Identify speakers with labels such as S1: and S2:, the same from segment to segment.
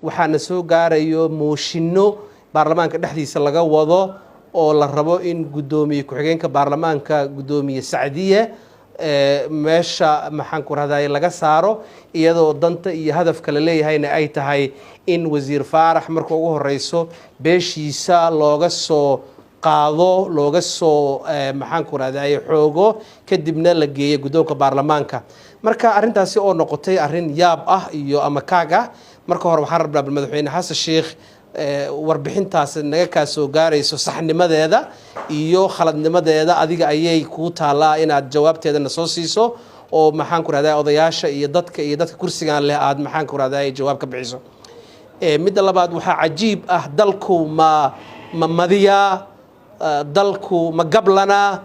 S1: Waxaana soo gaarayo mooshinno baarlamaanka dhexdiisa laga wado oo la rabo in guddoomiye ku-xigeenka baarlamaanka, Guddoomiye Sacdiye, meesha, maxaan ku rahday, laga saaro, iyadoo danta iyo hadafka la leeyahayna ay tahay in Wasiir Faarax marka ugu horeyso beeshiisa looga soo qaado, looga soo, maxaan ku rahday, xoogo, kadibna la geeyo guddoonka baarlamaanka. Marka arrintaasi oo noqotay arrin yaab ah iyo ama kaag ah. Marka hore waxaan rabnaa bal Madaxweyne Xasan Sheikh warbixintaas naga kaa soo gaarayso saxnimadeeda iyo khaladnimadeeda adiga ayay kuu taallaa inaad jawaabteedana soo siiso, oo, maxaan ku rahdaa, odayaasha iyo dadka iyo dadka kursigan leh aad, maxaan ku rahdaa, jawaab ka bixiso. Midda labaad, waxaa cajiib ah, dalku ma madiyaa? Dalku ma gablanaa?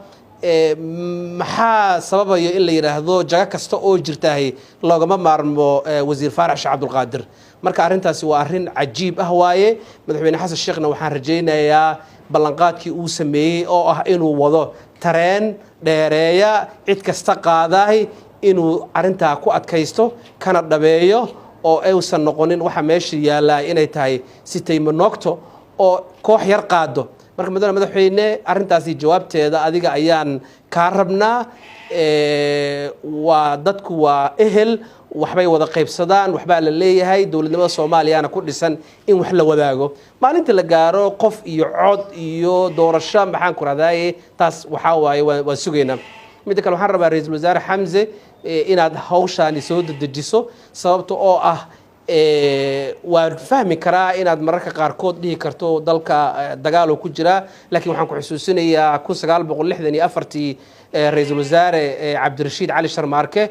S1: Maxaa sababayo in la yidhaahdo jago kasta oo jirtahay loogama maarmo Wasiir Faarax Sheekh Cabdulqaadir? Marka arrintaasi waa arrin cajiib ah waaye. Madaxweyne Xasan Sheekhna waxaan rajaynayaa ballanqaadkii uu sameeyey oo ah inuu wado tareen dheereeya cid kasta qaadaay inuu arrintaa ku adkaysto kana dhabeeyo, oo aysan noqonin waxa meesha yaallaa inay tahay sitaymo noogto oo koox yar qaado. Marka, mudane madaxweyne, arrintaasi jawaabteeda adiga ayaan kaa rabnaa. Waa dadku waa ehel, waxbay wada qaybsadaan, waxbaa la leeyahay. Dowladnimada Soomaaliyana ku dhisan in wax la wadaago. Maalinta la gaaro qof iyo cod iyo doorasho, maxaan ku rahdaye, taas waxaa waaye waan sugaynaa. Midda kale, waxaan rabaa Ra-iisul Wasaare Xamse inaad hawshaani soo dedejiso, sababta oo ah waan fahmi karaa inaad mararka qaarkood dhihi karto dalka dagaal oo ku jiraa, laakiin waxaan ku xusuusinayaa 1964-tii Ra-iisul Wasaare Cabdirashiid Cali Sharmaarke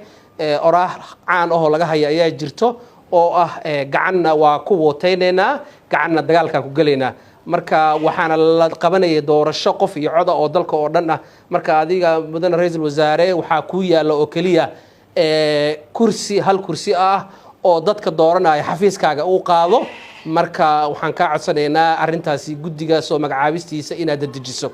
S1: oraah caan ahoo laga haya ayaa jirto oo ah "Gacanna waa ku wootaynaynaa, gacanna dagaalkaan ku gelaynaa." Marka waxaana la qabanaya doorasho qof iyo coda oo dalka oo dhan ah. Marka adiga, mudane ra-iisul wasaare, waxaa kuu yaalla oo keliya kursi, hal kursi ah oo dadka dooranaya xafiiskaaga uu qaado. Marka waxaan kaa codsanaynaa arrintaasi guddiga soo magacaabistiisa inaad dedejiso.